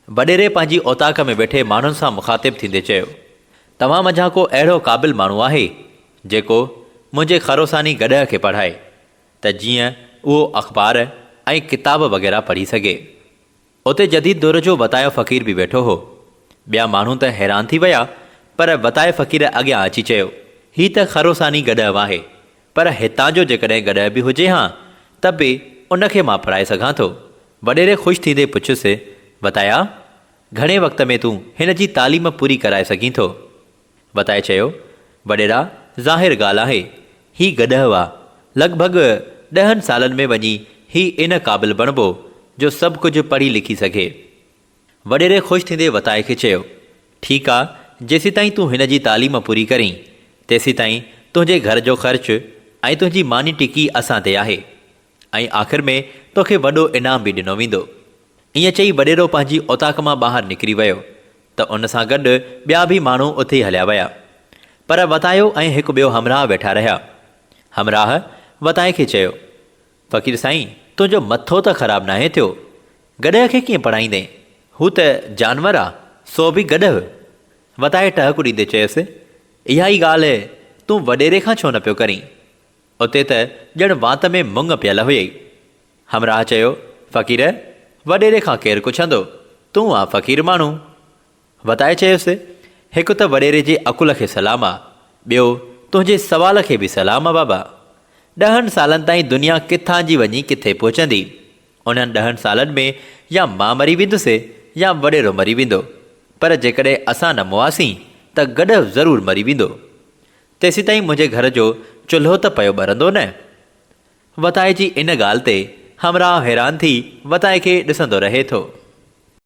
وڏيري پنهنجي اوطاق ۾ ويٺي ماڻهن سان مخاطب ٿيندي چيو، توهان منجهان ڪو اهڙو قابل ماڻهو آهي، جيڪو منهنجي خروساني گڏهه کي پڙهائي، ته جيئن اهو اخبار ۽ ڪتاب وغيره پڙهي سگهي. اتي جديد دور جو وتايو فقير به ويٺو هو. ٻيا ماڻهو ته حيران ٿي ويا، پر وتائي فقير اڳيان اچي چيو، هي ته خروساني گڏهه آهي، پر هتان جو جيڪڏهن گڏهه به هجي هان ته به ان کي مان پڙهائي سگهان ٿو. وڏيري خوش ٿيندي پڇيس، وتايا! گهڻي وقت ۾ تون هن جي تعليم پوري ڪرائي سگهين ٿو؟ وتائي چيو، وڏيرا! ظاهر ڳالهه آهي، هي گڏهه آ، لڳ ڀڳ ڏهن سالن ۾ وڃي هي ان قابل بڻبو جو سڀ ڪجهه پڙهي لکي سگهي. وڏيري خوش ٿيندي وتائي کي چيو، ٺيڪ آ، جيسيتائين تون هن جي تعليم پوري ڪرين، تيسيتائين تنهنجي گهر جو خرچ ۽ تنهنجي ماني ٽڪي اسان تي آهي ۽ آخر ۾ توکي وڏو انعام به ڏنو ويندو. ائين چئي وڏيرو پنهنجي اوطاق مان ٻاهر نڪري ويو ته ان سان گڏ ٻيا به ماڻهو اٿي هليا ويا. پر وتايو ۽ هڪ ٻيو همراهه ويٺا رهيا. همراهه وتائي کي چيو، فقير سائين، تنهنجو مٿو ته خراب ناهي ٿيو، گڏهه کي ڪيئن پڙهائيندين؟ هو ته جانور آ، سو به گڏهه. وتائي ٽهڪ ڏيندي چيس، اها ئي ڳالهه تون وڏيري کان ڇو نه پيو ڪرين؟ اتي ته ڄڻ وات ۾ مڱ پيل هيئي. همراهه چيو، فقير، وڏيري کان ڪير ڪڇندو؟ تون آ فقير ماڻهو. وتائي چيس، هڪ ته وڏيري جي عقل کي سلام آ، ٻيو تنهنجي سوال کي به سلام آ بابا. ڏهن سالن تائين دنيا ڪٿان جي وڃي ڪٿي پهچندي. انهن ڏهن سالن ۾ يا مان مري ويندس يا وڏيرو مري ويندو. پر جيڪڏهن اسان نه مئاسين ته گڏهه ضرور مري ويندو. تيسيتائين منهنجي گهر جو چلهو ته پيو ٻرندو نه. وتائي جي ان ڳالهه تي همراهه حيران ٿي وتائي کي ڏسندو رهي ٿو.